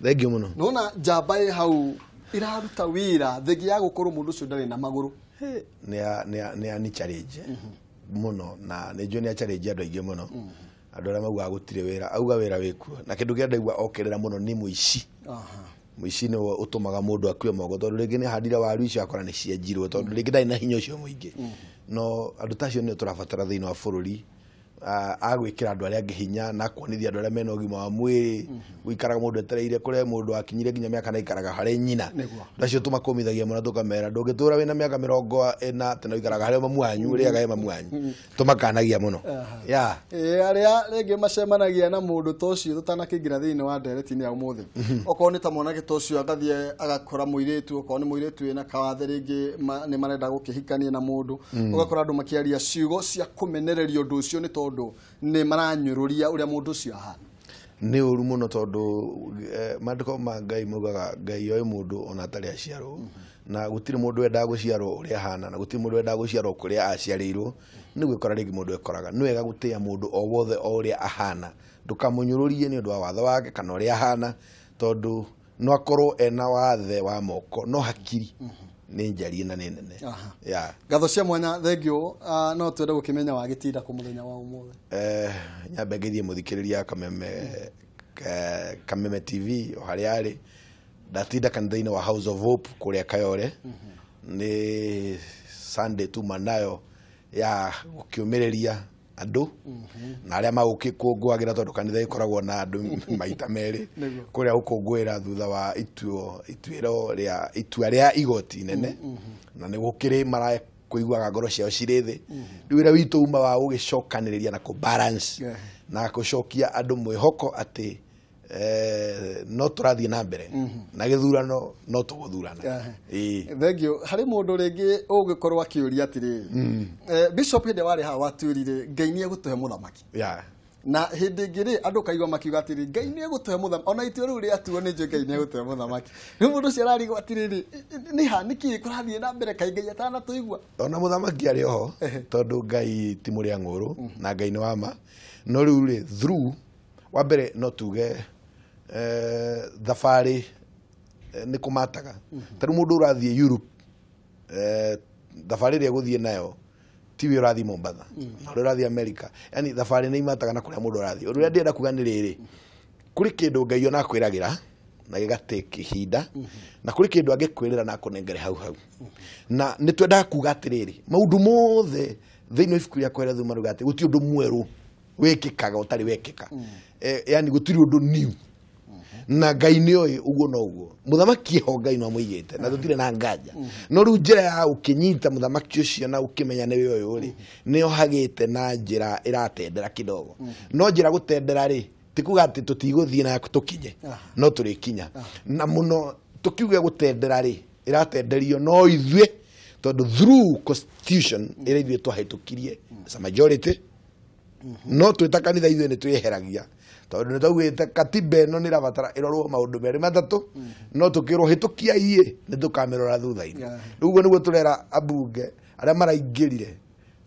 Thengiũ mũno. Nona njamba ĩ hau iraruta wĩra thengia ya gũkorwo mũndũ ũcio ndarĩ na magũrũ. Nĩ challenge mũno, na nĩ njũĩ nĩ challenge andũ aingĩ mũno. Andũ arĩa maugaga gũtirĩ wĩra, auga wĩra wĩkuo. Na kĩndũ kĩrĩa ndaigua okĩrĩra mũno nĩ mũici. Mũici nĩwe ũtũmaga mũndũ akue moko, tondũ rĩngĩ nĩ ahandire waru icio akora nĩ cienjirwo, tondũ rĩngĩ ndarĩ na hinya ũcio mũingĩ. No andũ ta acio nĩo tũrabatara thĩinĩ wa bũrũri, agwĩkĩra andũ arĩa angĩ hinya na kuonithia andũ arĩa mena ũgima wa mwĩrĩ. Gũikaraga mũndũ etereire kũrĩa mũndũ akinyire nginya mĩaka na aikaraga harĩ nyina. Andũ acio tũmakũmithagia mũno, tũkamera ndũngĩtũra wĩna mĩaka 40 tena ũikaraga harĩ mamu wanyu, ũrĩaga he mamu wanyu. Tũmakanagia mũno. Yeah. Arĩa rĩngĩ macemanagia na mũndũ ta ũcio tũtanakĩingĩra thĩinĩ wa ndereti-inĩ ya ũmũthĩ. Okorwo nĩ ta mwanake ta ũcio agathiĩ agakora mũirĩtu, okorwo nĩ mũirĩtu wĩna kawathe rĩngĩ nĩ marenda gũkĩhikania na mũndũ, ũgakora andũ makĩaria ciugo cia kũmenereria ũndũ ũcio nĩ tondũ nĩ maranyũrũria ũrĩa mũndũ ũcio ahana. Nĩ ũru mũno tondũ maandĩko ma Ngai maugaga Ngai oĩ mũndũ ona atarĩ aciarwo, na gũtirĩ mũndũ wendaga gũciarwo ũrĩa ahana, na gũtirĩ mũndũ wendaga gũciarwo kũrĩa aciarĩirwo. Nĩ gwĩkora rĩngĩ mũndũ ekoraga. Nĩ wega gũtĩĩa mũndũ o wothe o ũrĩa ahana, ndũkamũnyũrũrie nĩ ũndũ wa watho wake kana ũrĩa ahana, tondũ no akorwo ena wathe wa moko no hakiri nĩ njarie na nĩ nene. Yeah. Ngatho cia mwanya, thengiũ. No twende gũkĩmenya wagĩtinda kũ mũthenya wa ũmũthĩ. Nyambe ngeithie mũthikĩrĩria Kameme TV o harĩa arĩ. Ndatinda kanitha-inĩ wa House of Hope kũrĩa Kayore. Nĩ Sunday tuma nayo ya gũkĩũmĩrĩria andũ na arĩa magũkĩkũngũagĩra, tondũ kanitha ĩkoragwo na andũ maita merĩ kũrĩa gũkũngũĩra thutha wa ituĩro rĩa itua rĩa igoti inene, na nĩ gũkĩrĩ marakũiguaga ngoro ciao cirĩ thĩ. Rĩu wĩra witũ uma wa gũgĩcokanĩrĩria na kũ-balance na gũcokia andũ mwĩhoko atĩ no tũrathiĩ na mbere na gĩthurano no tũgũthurana. Thengiũ. Harĩ mũndũ rĩngĩ ũngĩkorwo akĩũria atĩrĩrĩ, Bishop, hĩndĩ warĩ haha watwĩrire Ngai nĩ egũtũhe mũthamaki. Na hĩndĩ ĩngĩ rĩ andũ kaigua makiuga atĩrĩ Ngai nĩ egũtũhe mũthamaki, ona itua rĩu rĩatuo nĩ njũĩ Ngai nĩ egũtũhe mũthamaki. Rĩu mũndũ ũcio ararigwo atĩrĩrĩ, nĩ ha nĩkĩ kũrathiĩ na mbere kaĩ Ngai atanatũigua? Ona mũthamaki arĩ oho, tondũ Ngai ti mũrĩa ng'ũrũ na Ngai nĩ wa ma. No rĩu rĩ through wa mbere no tuge thabarĩ nĩ kũmataga. Ta rĩu mũndũ ũrathiĩ Europe, thabarĩ ĩrĩa egũthiĩ nayo tiwe ũrathiĩ Mombatha na ũrĩa ũrathiĩ America, yani thabarĩ nĩ imataga na kũrĩa mũndũ ũrathiĩ. Ũndũ ũrĩa ndĩrenda kuga nĩ rĩrĩ, kũrĩ kĩndũ Ngai ona akwĩragĩra na gĩgatake ihinda, na kũrĩ kĩndũ angĩkwĩrĩra na akũnengere hau hau. Na nĩ twendaga kuga atĩrĩrĩ, maũndũ mothe thĩinĩ wa ibuku rĩa Kohelethu maruga atĩ gũtirĩ ũndũ mwerũ wĩkĩkaga ũtarĩ wekĩka. Yani gũtirĩ ũndũ new. Na Ngai nĩ oĩ ũguo no ũguo. Mũthamaki eho Ngai no amũigĩte na tũtirĩ na nganja. No rĩu njĩra ya ũkĩnyita mũthamaki ũcio na ũkĩmenya nĩwe ũyũ rĩ, nĩ ohagĩte na njĩra ĩratendera kidogo. No njĩra gũtendera rĩ, ti kuga atĩ tũtigũthiĩ na tũkinye, no tũrĩkinya. Na mũno tũkiuge gũtendera rĩ, ĩratenderio no ithuĩ, tondũ through constitution ĩrĩa ithuĩ twahĩtũkirie as a majority, no twĩta kanitha ithuĩ nĩ twĩheragia, tondũ nĩ twaugĩte katiba ĩno nĩ ĩrabatara ĩrorwo maũndũ merĩ matatũ, no tũkĩrwo hĩtũkia iĩ nĩ tũkamĩrora thutha-inĩ. Rĩu ũguo nĩguo tũrera ambunge arĩa maraingĩrire,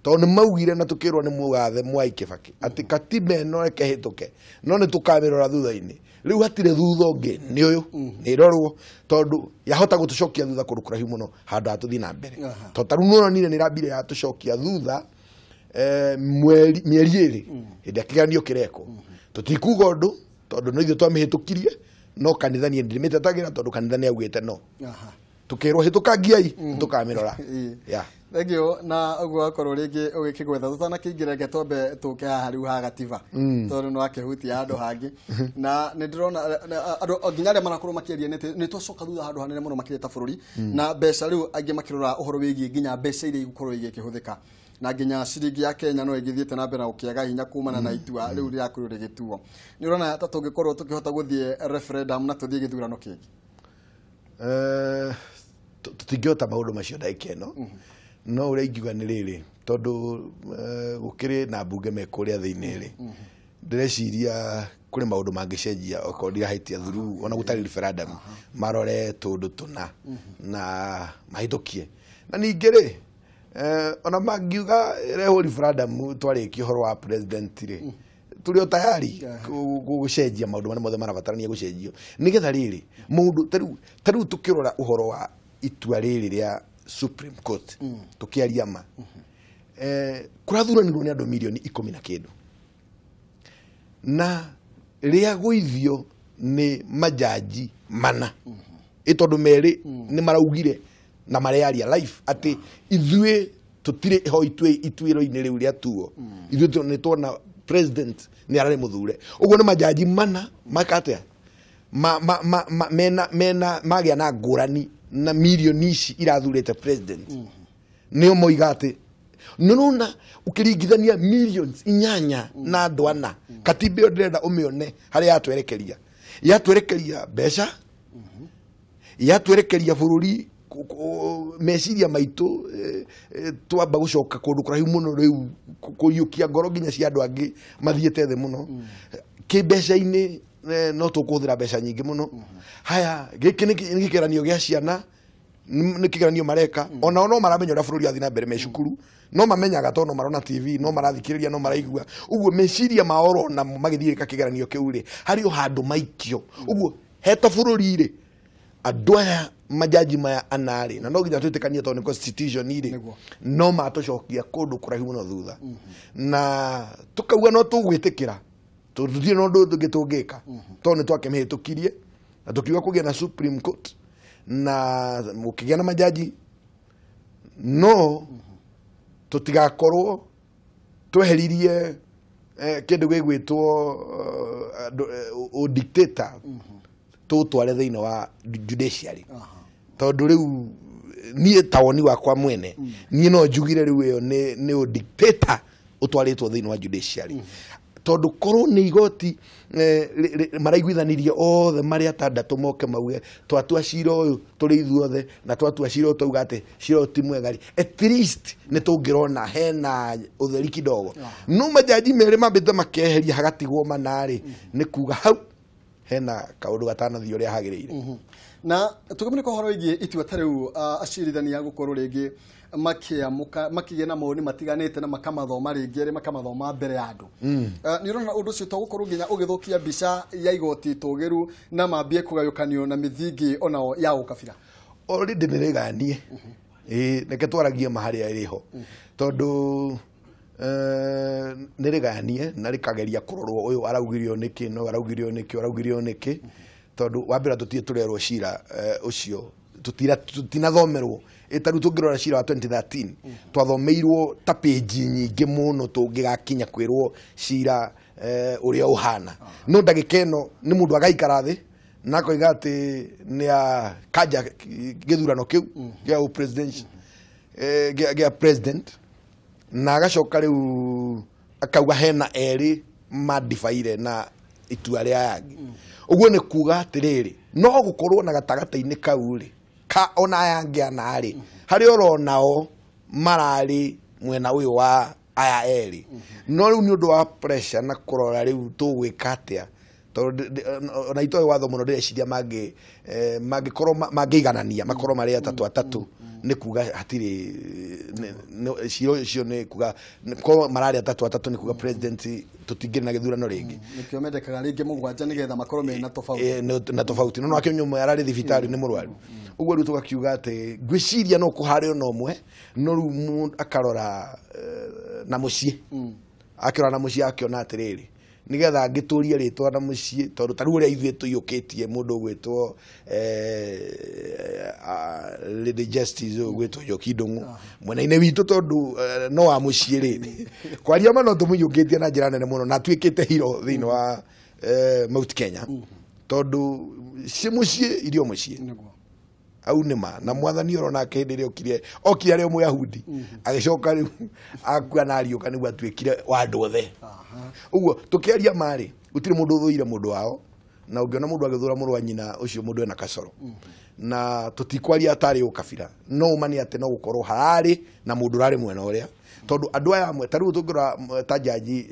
tondũ nĩ maugire na tũkĩrwo nĩ mũgathe Mwai Kibaki atĩ katiba ĩno reke ĩhĩtũke, no nĩ tũkamĩrora thutha-inĩ. Rĩu hatirĩ thutha ũngĩ, nĩ ũyũ nĩ ĩrorwo, tondũ yahota gũtũcokia thutha kũndũ kũraihu mũno handũ ha tũthiĩ na mbere. Tondũ ta rĩu nĩũronire nĩ ĩrambire yatũcokia thutha mĩeri ĩrĩ hĩndĩ ya kĩgeranio kĩrekwo. Tũtikuga ũndũ tondũ no ithuĩ twamĩhĩtũkirie, no kanitha niĩ ndĩmĩtetagĩra tondũ kanitha nĩ augĩte no. Tũkĩrwo hĩtũkangiai, tũkamĩrora. Thengiũ. Na ũguo wakorwo rĩngĩ ũgĩkĩgwetha tũtanakĩingĩra, reke twambe tũke haha rĩu ha gatiba, tondũ nĩ wakĩhutia handũ hangĩ, na nĩ ndĩrona andũ nginya arĩa marakorwo makĩaria nĩ twacoka thutha handũ hanene mũno makĩria ta bũrũri, na mbeca rĩu angĩ makĩrora ũhoro wĩgiĩ nginya mbeca iria igũkorwo igĩkĩhũthĩka, na nginya ciringi ya Kenya no ĩgĩthiĩte na mbere na gũkĩaga hinya kumana na itua rĩu rĩrakorirwo rĩgĩtuo. Nĩ ũrona ta tũngĩkorwo tũkĩhota gũthiĩ referendum na tũthiĩ gĩthurano kĩngĩ? Tũtingĩhota maũndũ macio ndagĩka ĩno, no ũrĩa ingiuga nĩ rĩrĩ, tondũ gũkĩrĩ na mbunge me kũrĩa thĩinĩ rĩ, ndĩreciria kũrĩ maũndũ mangĩcenjia okorwo ndirahĩtia through ona gũtarĩ referendum, marore tũndũ tũna na mahĩtũkie. Na ningĩ rĩ, ona mangiuga ĩrehwo referendum twarĩkia ũhoro wa president rĩ, Tũrĩ o tayari gũcenjia maũndũ marĩa mothe marabatarania gũcenjio nĩgetha rĩrĩ mũndũ ta rĩu tũkĩrora ũhoro wa itua rĩrĩ rĩa Supreme Court tũkĩaria ma kũrathuranirwo nĩ andũ mirioni 10 na kĩndũ na rĩa gũithio nĩ majaji mana ĩ tondũ merĩ nĩ maraugire na marearia life atĩ ithuĩ tũtirĩ ho ituĩro-inĩ rĩu rĩa tuo ithuĩ nĩ tuona president nĩ ararĩ mũthure ũguo nĩ majaji mana maka atĩa mena magĩa na ngũrani na mirioni ici irathurĩte president nĩo moiga atĩ nĩũrona ũkĩringithania millions 8 na andũ 4 katiba ĩyo ndĩrenda ũmĩone harĩa yatwerekeria mbeca yatwerekeria bũrũri meciria maitũ twamba gũcoka kũndũ kũraihu mũno rĩu kũiyũkia ngoro nginya cia andũ angĩ mathiĩte thĩ mũno kĩmbeca-inĩ no tũkũhũthĩra mbeca nyingĩ mũno haya gĩkĩ nĩ kĩgeranio gĩa ciana nĩ kĩgeranio mareka onao no maramenya ũrĩa bũrũri wathiĩ na mbere me cukuru no mamenyaga tondũ no marona TV no marathikĩrĩria no maraigua ũguo meciria mao orona magĩthiĩ gwĩka kĩgeranio kĩu rĩ harĩ o handũ maikio ũguo heta bũrũri rĩ andũ aya majaji maya 4 na no nginya twĩtĩkanie tondũ nĩ constitution rĩ no matũcokia kũndũ kũraihu mũno thutha na tũkauga no tũgwĩtĩkĩra tondũ tũtirĩ na ũndũ ũngĩ tũngĩka tondũ nĩ twakĩmĩhĩtũkirie na tũkiuga kũgĩa na Supreme Court na gũkĩgĩa na majaji no tũtigakorwo tweheririe kĩndũ gĩgwĩtwo ũdictator tũtware thĩinĩ wa judiciary tondũ rĩu niĩ ta woni wakwa mwene niĩ no njugire rĩu ĩyo nĩ ũdictator ũtwarĩtwo thĩinĩ wa judiciary tondũ korwo nĩ igoti maraiguithanirie othe marĩ 6 moke mauge twatua cira ũyũ tũrĩ ithuothe na twatua cira ũyũ twauga atĩ cira ũyũ ti mwega rĩ at least nĩ tũngĩrona hena ũtheri kidogo no majaji merĩ mambĩte makeheria hagatigwo 4 rĩ nĩ kuga hau hena kaũndũ gatanathiĩ ũrĩa hagĩrĩire na tũkĩmũrĩka ũhoro wĩgiĩ itua ta rĩu acirithania gũkorwo rĩngĩ makĩamũka makĩgĩa na mawoni matiganĩte na makamathoma rĩngĩ arĩa makamathoma mbere ya andũ nĩ ũrona ũndũ ũcio to gũkorwo nginya ũgĩthũkia mbica ya igoti tũgĩru na mambie kũgayũkanio na mĩthingi onao ya ũkabira already nĩ rĩganie reke twaragie ma harĩa ĩrĩ ho tondũ nĩ rĩganie na rĩkageria kũrorwo ũyũ araugirio nĩkĩ no araugirio nĩkĩ araugirio nĩkĩ tondũ wa mbere tũtirĩ tũrerwo cira ũcio tũtinathomerwo ta rĩu tũngĩrora cira wa 2013 twathomeirwo ta page nyingĩ mũno tũngĩgakinya kwĩrwo cira ũrĩa ũhana no ndagĩka ĩno nĩ mũndũ agaikara thĩ na akoiga atĩ nĩ akanja gĩthurano kĩu gĩa president gĩa president na agacoka rĩu akauga hena erĩ mandibaire na itua rĩa yangĩ ũguo nĩ kuga atĩrĩrĩ no gũkorwo na gatagatĩ-inĩ kau rĩ ka ona aya angĩ 4 rĩ harĩ oro nao mararĩ mwena ũyũ wa aya erĩ no rĩu nĩ ũndũ wa pressure na kũrora rĩu tũgwĩka atĩa tondũ ona itoĩ watho mũno ndĩreciria mangĩkorwo mangĩiganania makorwo marĩ 3 nĩ kuga hatirĩ cira ũcio nĩ kuga korwo mararĩ 3 nĩ kuga president tũtingĩrĩ na gĩthurano rĩngĩ nĩkĩo mendekaga rĩngĩ 7 nĩgetha makorwo mena tofauti na tofauti no nake ũmwe ararĩ thibitarĩ nĩ mũrwaru ũguo rĩu tũgakiuga atĩ ngwĩciria no kũharĩ ona ũmwe no rĩu akarora na mũciĩ akĩrora na mũciĩ akĩona atĩrĩrĩ nĩgetha ngĩtũrie rĩtwa na mũciĩ tondũ ta rĩu ũrĩa ithuĩ tũiyũkĩtie mũndũ ũgwĩtwo Lady Justice ũgwĩtwo Njoki Ndung'u mwena-inĩ witũ tondũ no wa mũciĩ rĩ kwaria ma no tũmũiyũkĩtie na njĩra nene mũno na atuĩkĩte hero thĩinĩ wa Mount Kenya tondũ ci mũciĩ irio mũciĩ au nĩ ma na mwathani oro nake hĩndĩ ĩrĩa okire arĩ o Mũyahudi agĩcoka rĩu akua na ariũka nĩguo atuĩkire wa andũ othe ũguo tũkĩaria marĩ gũtirĩ mũndũ ũthũire mũndũ wao na ũngĩona mũndũ agĩthũra mũrũ wa nyina ũcio mũndũ ena kacoro na tũtikwaria atarĩ ũkabira no ũma nĩ atĩ no gũkorwo hararĩ na mũndũ ũrarĩ mwena ũrĩa tondũ andũ aya amwe ta rĩu tũngĩrora ta jaji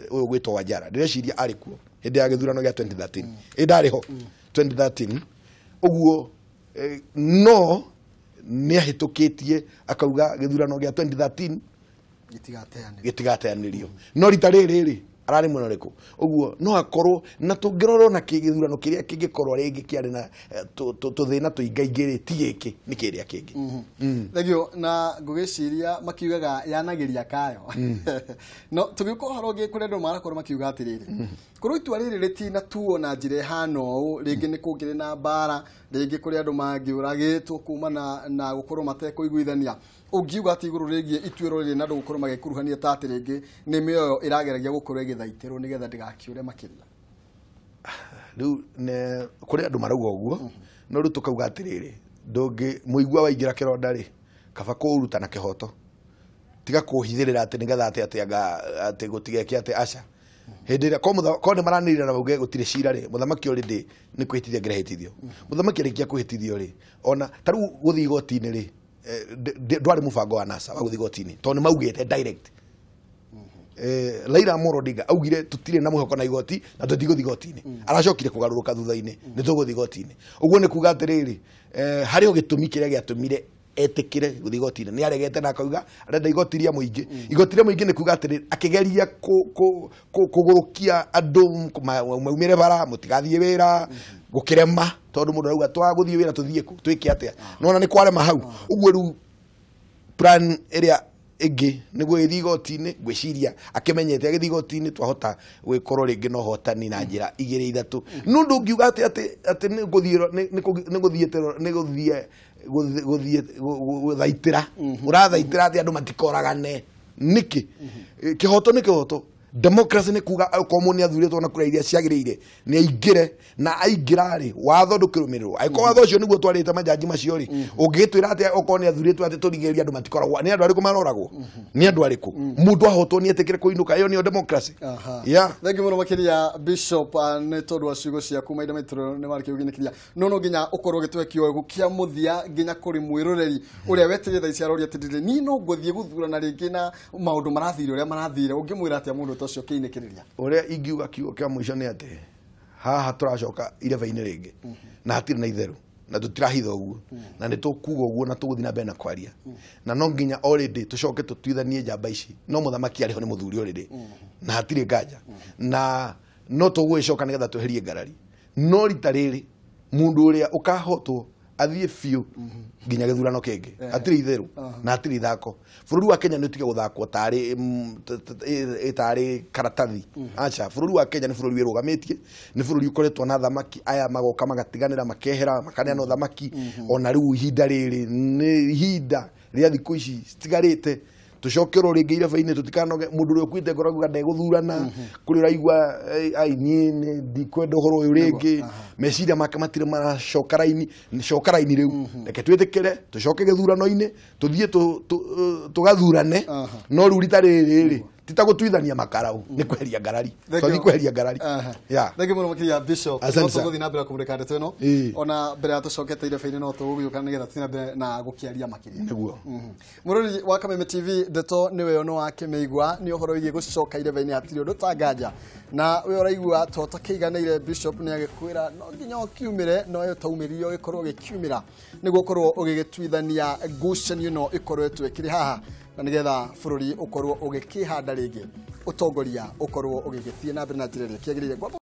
ũyũ ũgwĩtwo Wanjara ndĩreciria arĩ kuo hĩndĩ ya gĩthurano gĩa 2013 ĩ ndarĩ ho 2013 ũguo no nĩ ahĩtũkĩtie akauga gĩthurano gĩa 2013 gĩtigateanĩrio no rita rĩrĩ rĩ Ararĩ mwena ũrĩkũ? Ũguo no akorwo na tũngĩrora ona gĩthurano kĩrĩa kĩngĩkorwo rĩngĩ kĩarĩ na tũthĩna tũingaingĩ rĩ, ti gĩkĩ nĩ kĩrĩa kĩngĩ. Thengio. Na ngũgĩciria makiugaga yanagĩria kayo, no tũgĩũka ũhoro ũngĩ kũrĩ andũ marakorwo makiuga atĩrĩrĩ, korwo itua rĩrĩ rĩtinatuo na njĩra ĩhana ũũ, rĩngĩ nĩ kũngĩrĩ na mbara, rĩngĩ kũrĩ andũ mangĩũragĩtwo kumana na gũkorwo matekũiguithania. Ũngiuga atĩ igũrũ rĩgiĩ ituĩro rĩrĩ na andũ gũkorwo magĩkuruhania ta atĩ rĩngĩ nĩ mĩoyo ĩrageragia gũkorwo ĩgĩthaitĩrwo nĩgetha ndĩgakĩũre makĩria? Rĩu kũrĩ andũ marauga ũguo, no rĩu tũkauga atĩrĩrĩ, ndũngĩ mũigua waingĩra kĩronda rĩ, kaba kũũruta na kĩhoto, tiga kũhithĩrĩra atĩ nĩgetha atĩ atĩ anga atĩ gũtigeke atĩ aca. Hĩndĩ ĩrĩa korwo nĩ maranĩrĩra na mauge gũtirĩ cira rĩ, mũthamaki already nĩ kwĩhĩtithio angĩrehĩtithio. Mũthamaki arĩkia kwĩhĩtithio rĩ, ona ta rĩu gũthiĩ igoti-inĩ rĩ, ndwarĩ mũbango wa NASA wa gũthiĩ igoti-inĩ tondũ nĩ maugĩte direct. Raila Amolo Odinga augire tutirĩ na mwĩhoko na igoti na tũtigũthiĩ igoti-inĩ. Aracokire kũgarũrũka thutha-inĩ, nĩ tũgũthiĩ igoti-inĩ. Ũguo nĩ kuga atĩrĩrĩ, harĩ o gĩtũmi kĩrĩa gĩatũmire etĩkĩre gũthiĩ igoti-inĩ. Nĩ aregete na akauga arenda igoti rĩa mũingĩ. Igoti rĩa mũingĩ nĩ kuga atĩrĩrĩ, akĩgeria kũgũrũkia andũ maumĩre bara, mũtigathiĩ wĩra, gũkĩrema tondũ mũndũ arauga twagũthiĩ wĩra tũthiĩ kũ, twĩke atĩa? Nĩwona nĩ kwarema hau. Ũguo rĩu plan ĩrĩa ĩngĩ nĩguo ĩthiĩ igoti-inĩ, ngwĩciria akĩmenyete agĩthiĩ igoti-inĩ twahota gwĩkorwo rĩngĩ na ũhotani na njĩra igĩrĩ ithatũ. No ndũngiuga atĩ atĩ atĩ nĩ gũthiĩ nĩ nĩ gũthiĩte nĩ gũthiĩ gũthiĩ gũthaitĩra, ũrathaitĩra atĩ andũ matikoragane nĩkĩ? Kĩhoto nĩ kĩhoto. Democracy nĩ kuga okorwo mũndũ nĩ athurĩtwo na kura iria ciagĩrĩire nĩ aingĩre, na aingĩra rĩ, watho ndũkĩrũmĩrĩrwo. Angĩkorwo watho ũcio nĩguo twarĩte majaji macio rĩ, ũngĩgĩtwĩra atĩa okorwo nĩ athurĩtwo atĩ tũrigĩrĩrie andũ matikoragwo? Nĩ andũ arĩkũ maroragwo? Nĩ andũ arĩkũ? Mũndũ ahotwo nĩ etĩkĩre kũinũka, ĩyo nĩyo democracy. Yeah. Thengiũ mũno makĩria Bishop, nĩ tondũ wa ciugo ciaku. Mahinda maitũ nĩ marĩkia gũkinĩkĩria, no no nginya ũkorwo ũgĩtũhe kĩogo kĩa mũthia nginya kũrĩ mwĩroreri ũrĩa wetereire thaa ici aroria atĩrĩrĩ, niĩ no ngũthiĩ gũthurana rĩngĩ na maũndũ marathire ũrĩa marathire? Ũngĩmwĩra atĩa mũndũ ta ũcio ũkĩinĩkĩrĩria? Ũrĩa ingiuga kiugo kĩa mũico nĩ atĩ haha tũracoka irebe-inĩ rĩngĩ na hatirĩ na itherũ, na tũtirahitha ũguo, na nĩ tũkuga ũguo na tũgũthiĩ na mbere na kwaria, na no nginya already tũcoke tũtuithanie njamba ici. No mũthamaki arĩ ho nĩ mũthuri already na hatirĩ nganja, na no tũgũgĩcoka nĩgetha tweherie ngarari, no rita rĩrĩ mũndũ ũrĩa ũkahotwo athiĩ biũ nginya gĩthurano kĩngĩ. Hatirĩ itherũ na hatirĩ ithako. Bũrũri wa Kenya nĩ ũtige gũthakwo tarĩ tarĩ karatathi. Aca, bũrũri wa Kenya nĩ bũrũri wĩrũgamĩtie, nĩ bũrũri ũkoretwo na thamaki aya magoka magatiganĩra makehera makaneana ũthamaki. Ona rĩu ihinda rĩrĩ nĩ ihinda rĩa thikũ ici citigarĩte tũcokerwo rĩngĩ irebe-inĩ, tũtikanoge. Mũndũ ũrĩa ũkuĩte ngoro auga ndegũthurana, kũrĩ ũraigua ai niĩ nĩ ndikwenda ũhoro ũyũ rĩngĩ, meciria make matirĩ maracoka raini. Coka raini rĩu, reke twĩtĩkĩre tũcoke gĩthurano-inĩ, tũthiĩ tũgathurane. No rĩu rita rĩrĩ rĩ, ti ta gũtuithania makarau, nĩ kweheria ngarari. Twathiĩ kweheria ngarari. Yeah. Thengiũ mũno makĩria Bishop. Asante No sana. tũgũthiĩ na mbere kũmũrĩka ndeto ĩno. Ona mbere ya tũcokete irebe-inĩ no tũgũgĩũka nĩgetha tũthiĩ na mbere na gũkĩaria makĩria. Nĩguo. Mũrori wa Kameme TV, ndeto nĩwe ĩyo nĩ wakĩmĩigua, nĩ ũhoro wĩgiĩ gũcoka irebe-inĩ, hatirĩ ũndũ ta nganja. Na we ũraigua to ũtakĩiganĩire, Bishop nĩ agĩkwĩra no nginya ũkiumĩre, no ĩyo taumĩrio ĩkorwo ũgĩkiumĩra nĩguo ũkorwo ũgĩgĩtuithania ngucanio ĩno ĩkoretwo ĩkĩrĩ haha, na nĩgetha bũrũri ũkorwo ũgĩkĩhanda rĩngĩ, ũtongoria ũkorwo ũgĩgĩthiĩ na mbere na njĩra ĩrĩa ĩkĩagĩrĩire.